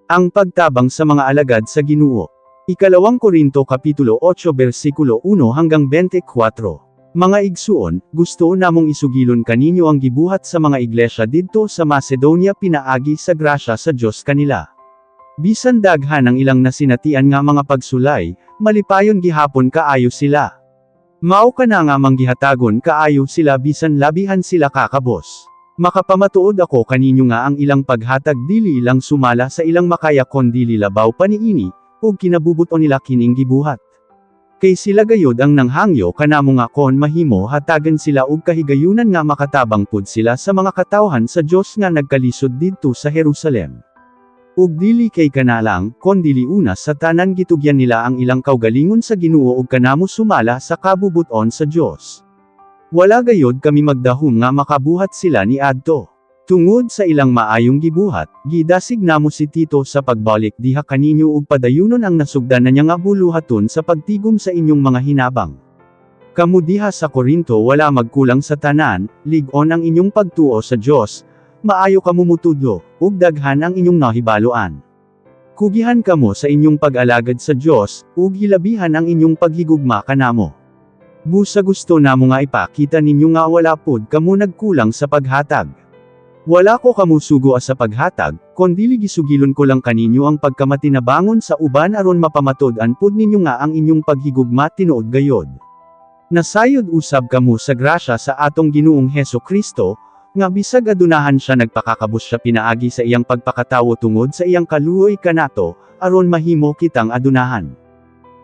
Ang pagtabang sa mga alagad sa Ginoo. Ikalawang Korinto Kapitulo 8 versikulo 1 hanggang 24. Mga igsuon, gusto namong isugilon kaninyo ang gibuhat sa mga iglesia didto sa Macedonia pinaagi sa grasya sa Dios kanila. Bisan daghan ang ilang nasinatian nga mga pagsulay, malipayon gihapon kaayo sila. Mao kana nga manggihatagon kaayo sila bisan labihan sila kakabos. Makapamatuod ako kaninyo nga ang ilang paghatag dili lang sumala sa ilang makaya kondili labaw pa niini, ug kinabubuton nila kining gibuhat. Kay sila gayod ang nanghangyo kanamo nga kon mahimo hatagan sila og kahigayunan nga makatabang pud sila sa mga katawhan sa Dios nga nagkalisod didto sa Jerusalem. Ug dili kay kana lang, kondili una sa tanan gitugyan nila ang ilang kaugalingon sa Ginoo ug kanamo sumala sa kabubuton sa Dios. Wala gayod kami magdahom nga makabuhat sila ni adto. Tungod sa ilang maayong gibuhat, gidasig namo si Tito sa pagbalik diha kaninyo ug padayunon ang nasugdan na niya nga buluhaton sa pagtigom sa inyong mga hinabang. Kamo diha sa Korinto wala magkulang sa tanan, lig-on ang inyong pagtuo sa Dios, maayo kamo mutudlo, ug daghan ang inyong nahibaluan. Kugihan kamo sa inyong pag-alagad sa Dios, ug hilabihan ang inyong paghigugma kanamo. Busa gusto namo nga ipakita ninyo nga wala pod kamo nagkulang sa paghatag. Wala ko kamo sugo sa paghatag, kondili gisugilon ko lang kaninyo ang pagkamatinabangon sa uban aron mapamatud-an pud ninyo nga ang inyong paghigugma tinuod gayod. Nasayod usab kamo sa grasya sa atong Ginoong Heso Kristo, nga bisag adunahan siya nagpakakabos siya pinaagi sa iyang pagpakatawo tungod sa iyang kaluoy kanato, aron mahimo kitang adunahan.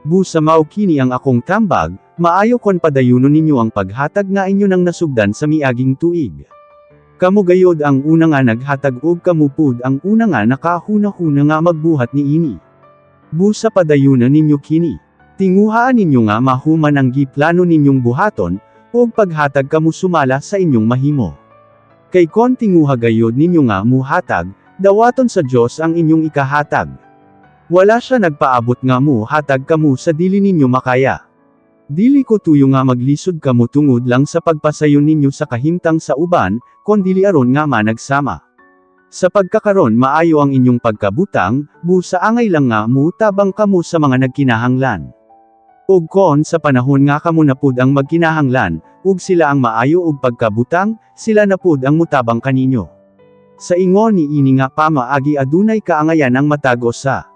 Busa mao kini ang akong tambag, maayo kon padayunon ninyo ang paghatag nga inyo nang nasugdan sa miaging tuig. Kamo gayod ang una nga naghatag ug kamo pud ang una nga nakahuna-huna nga magbuhat niini. Busa padayuna ninyo kini. Tinguhaan ninyo nga mahuman ang giplano ninyong buhaton, ug paghatag kamo sumala sa inyong mahimo. Kay kon tinguha gayod ninyo nga muhatag, dawaton sa Dios ang inyong ikahatag. Wala siya nagpaabot nga muhatag kamo sa dili ninyo makaya. Dili ko tuyo nga maglisod kamo tungod lang sa pagpasayon ninyo sa kahimtang sa uban, kondili aron nga managsama. Sa pagkakaron maayo ang inyong pagkabutang, busa angay lang nga mutabang kamo sa mga nagkinahanglan. Ug kon sa panahon nga kamo na pud ang magkinahanglan, ug sila ang maayo og pagkabutang, sila na pud ang mutabang kaninyo. Sa ingon ni ini nga pamaagi adunay kaangayan ang matag usa.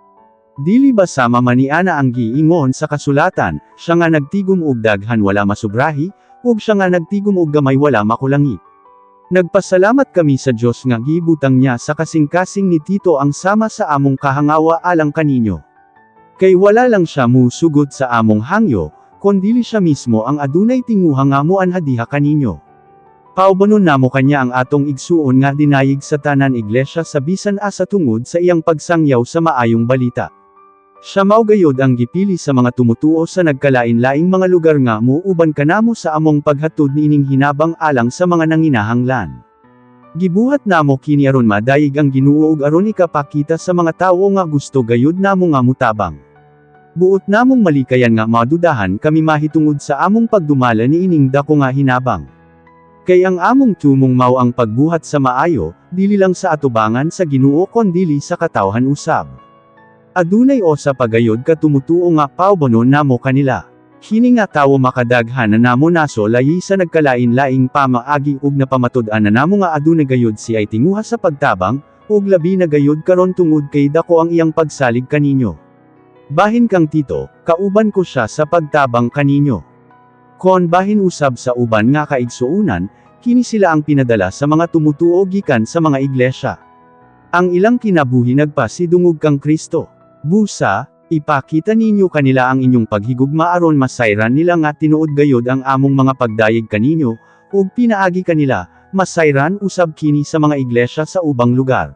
Dili ba sama man niana ang giingon sa kasulatan, siya nga nagtigom og daghan wala masubrahi, ug siya nga nagtigom og gamay wala makulangi? Nagpasalamat kami sa Dios nga gibutang niya sa kasing-kasing ni Tito ang sama sa among kahangawa alang kaninyo. Kay wala lang siya musugot sa among hangyo, kondili siya mismo ang adunay tinguha nga muanha diha kaninyo. Paubanon namo kanya ang atong igsuon nga dinayig sa tanan iglesia sa bisan asa tungod sa iyang pagsangyaw sa maayong balita. Siya mao gayod ang gipili sa mga tumutuo sa nagkalain-laing mga lugar nga muuban kanamo sa among paghatod niining hinabang alang sa mga nanginahanglan. Gibuhat namo kini aron madayig ang Ginoo ug aron ikapakita sa mga tawo nga gusto gayud namo nga mutabang. Buot namong malikayan nga madudahan kami mahitungod sa among pagdumala niining dako nga hinabang. Kay ang among tumong mao ang pagbuhat sa maayo, dili lang sa atubangan sa Ginoo kondili sa katawhan usab. Adunay usa pa gayod ka tumutuo nga paubanon namo kanila. Kini nga tawo makadaghan na namo nasulayi sa nagkalain-laing pamaagi ug napamatud-an na namo nga aduna gayod siya'y tinguha sa pagtabang, ug labi na gayod karon tungod kay dako ang iyang pagsalig kaninyo. Bahin kang Tito, kauban ko siya sa pagtabang kaninyo. Kon bahin usab sa uban nga kaigsuonan, kini sila ang pinadala sa mga tumutuo gikan sa mga iglesia. Ang ilang kinabuhi nagpasidungog kang Kristo. Busa, ipakita ninyo kanila ang inyong paghigugma aron masayran nila nga tinuod gayod ang among mga pagdayeg kaninyo, ug pinaagi kanila, masayran usab kini sa mga iglesia sa ubang lugar.